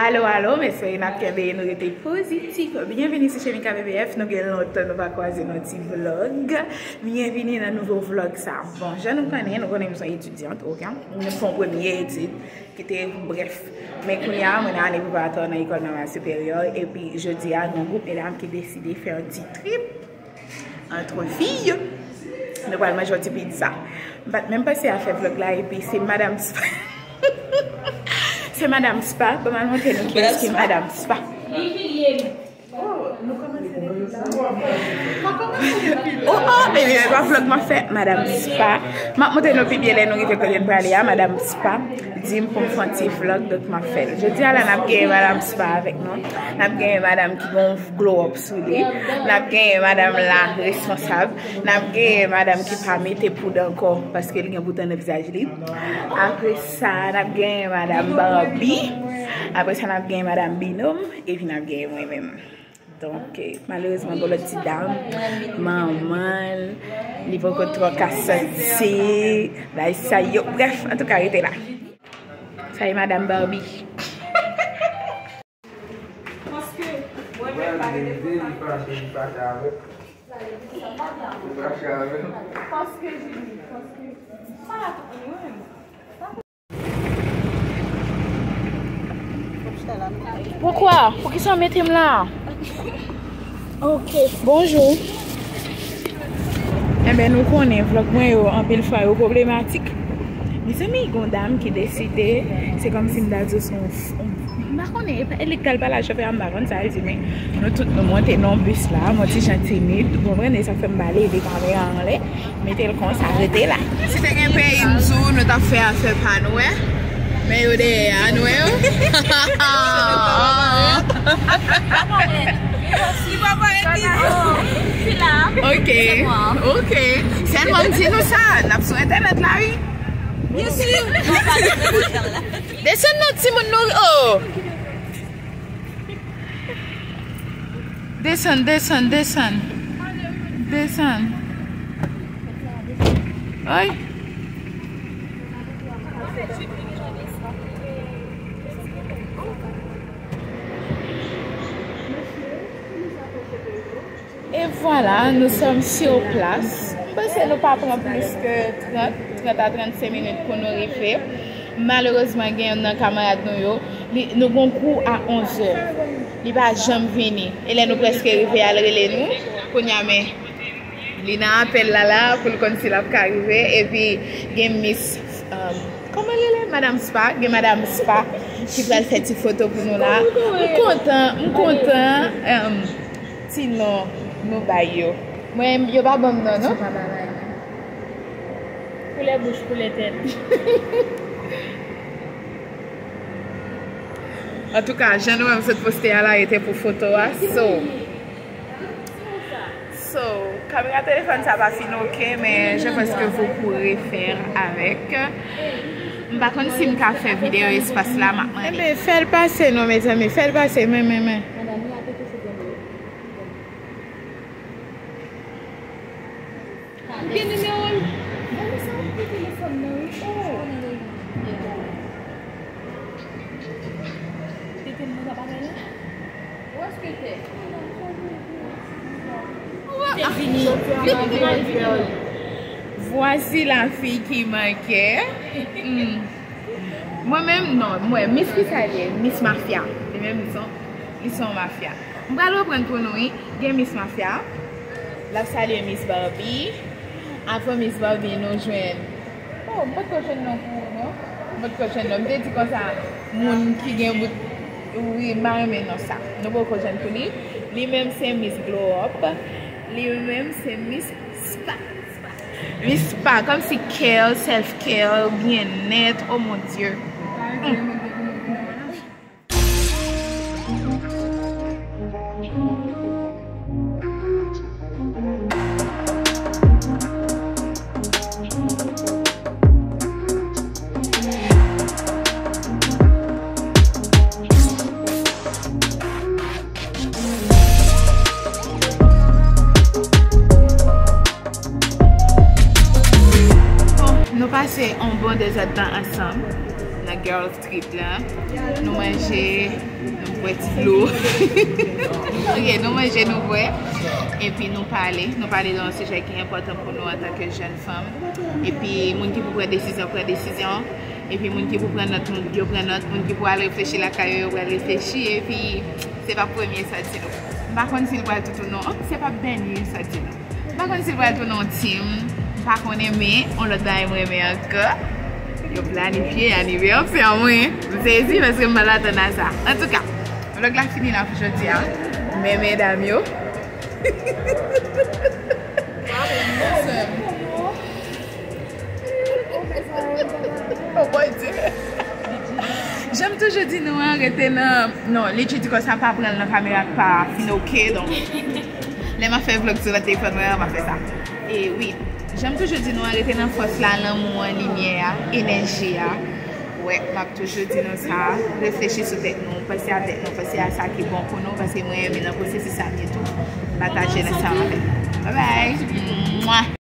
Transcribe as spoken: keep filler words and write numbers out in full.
Alo, alo, m espere n ap kenbe e nou rete pozitif. Byenvini sou Chemika B B F, nou gen lontan nou pa kwaze nan ti vlog. Byenvini nan nouvo vlog sa. Bon, jan nou konnen, nou konnen m se yon etidyant, oke? M fè yon premye etid ki te brèf. Men kounye a, mwen nan ane preparatwa nan lekòl nòmal siperyè, epi jodi a, gen yon gwoup medam ki deside fè yon ti trip. Entre filles, nou pral manje yon ti pizza. M pa t menm panse a fè vlog la, epi se Madam Spa. Se Madam Spa, ban m al montre nou kiyès ki Madam Spa. Oh, oh, baby, e pa vlog m ap fè, Madam Spa. M ap montre nou pi byen lè nou rive kote n prale a, Madam Spa di m pou m fè yon ti vlog, donk m ap fè l. Jodi a la, n ap genyen Madam Spa avèk nou. N ap genyen madam ki gon glow up sou li. N ap genyen madam la responsab. N ap genyen madam ki pa mete poud ankò paske li gen bouton nan vizaj li. Apre sa, n ap genyen madam Barbie. Apre sa, n ap genyen madam Binòm. Epi n ap genyen mwen menm. Donk, eh, malerezman, gon lòt ti dam, manman l, li poko twò ka santi, bagay sa yo. Brèf, antouka, rete la. Sa e madam Barbie. Paske mwen menm pa gen defo sa. Li fache, li fache avè m. Li fache avè m. Paske Jimmy, paske sa la tout moun menm. Poukwa? Poukisa w mete m la? Ok. Bonjou. Enben, nou konnen vlog mwen yo, anpil fwa, yo pwoblematik. Mezanmi, gon dam ki deside, se kòmsi m ta di w se yon, m pa konnen, e pa, e li k t al pale a chofè a, m pa konn sa l di, men nou tout nou monte nan yon bis la, m yon ti jan timid, ou konprann, e sa fè m pa leve kamera anlè, mete l konsa, rete la. Si te gen peyi m di w, nou t ap fè afè pa nou, wè. Men yo dèyè a, nou wè yo. Li pa parèt li. Ok, ok. Sèlman m di nou sa, n ap sou entènèt la, wi. Byen si. Desann non, timoun, nou, oh. Desann, desann, desann. Desann. Ay. E vwala, nous sommes sur place. M panse nou pa pran plis ke trant, trant a trannsenk minit pou nou rive. Malerezman, gen youn nan kamarad nou yo, li, nou gon kou a onzè. Li pa janm vini. E lè nou prèske rive a, l rele nou. Kounye a, men li nan apèl la la pou l konn si l ap ka rive. Epi gen Miss, um, kòman l rele? Madam Spa. Gen Madam Spa ki pral fè ti foto pou nou la. M kontan, m kontan, um, ti non nou bay yo. Mwen, yo pa ban m non, non. Koulè bouch, koulè tèt. Antouka, jan nou wè m sot poste a la, e te pou foto a. So, so, kamera telefòn sa pa fin ok, men je pense que vous pourrez faire avec. M pa konn si m ka fè videyo espas la, m ap mande. Enben, fè l pase non, mezanmi, fè l pase, men, men, men. Ou gen nimewo l? Gade sa ou gen telefòn nan, wi. Oh. Tete m nan pa bagay la? Ou èske te? Te vini. Voici la fille qui manquait. Hmm. Mwen menm, non, mwen, Miss ki sa l ye? Miss Mafia. Li menm, li se yon, li se yon mafya. M pral reprann pou nou, wi. Gen Miss Mafia. L ap salye Miss Barbie. Avan Miss Barbie, nou jwenn. Oh, m potko jwenn non pou ou, non. M potko jwenn non. M te di konsa, moun ki gen bout, wi, m pa renmen non sa. Nou poko jwenn pou li. Li menm se Miss Glow Up. Li menm se Miss Spa. Miss Spa, kòmsi care, self care, byennèt, oh mon Dieu. Mm. Bon, nou pase yon bon dezèdtan ansanm nan Girls trip la. Nou manje, nou bwè ti dlo. Ok, nou manje, nou bwè. Epi nou pale. Nou pale de yon sijè ki enpòtan pou nou antanke jèn fanm. Epi moun ki pou pran desizyon, pran desizyon. Epi moun ki pou pran nòt, moun yo pran nòt. Moun ki pou al reflechi lakay yo, yo pral reflechi. Epi se pa premye sa di nou. M pa konn si l pral tout ou non. Se pa dènye sa di nou. M pa konn si l pral tounen yon tim. M pa konnen, men yon lòt bagay m renmen ankò. Yo planifye anivèsè mwen. M sezi paske m pa t atann a sa. Antouka, vlòg la fini la pou jodi a. Men medam yo. Oh, Bondye. Jan m toujou di nou an, rete nan, non, Lidji di konsa pa pran l nan kamera k pa fin oke, donk lè m ap fè vlòg sou lòt telefòn mwen an, m ap fè sa. E wi, jan m toujou di nou an, rete nan fòs la, lanmou an, limyè a, enèji a. Wè, m ap toujou di nou sa, reflechi sou tèt nou, panse a tèt nou, panse a sa ki bon pou nou, paske mwen renmen nan pwosesis sa m ye tou. Pataje l ansanm avèk nou. Bye bye. Mwa.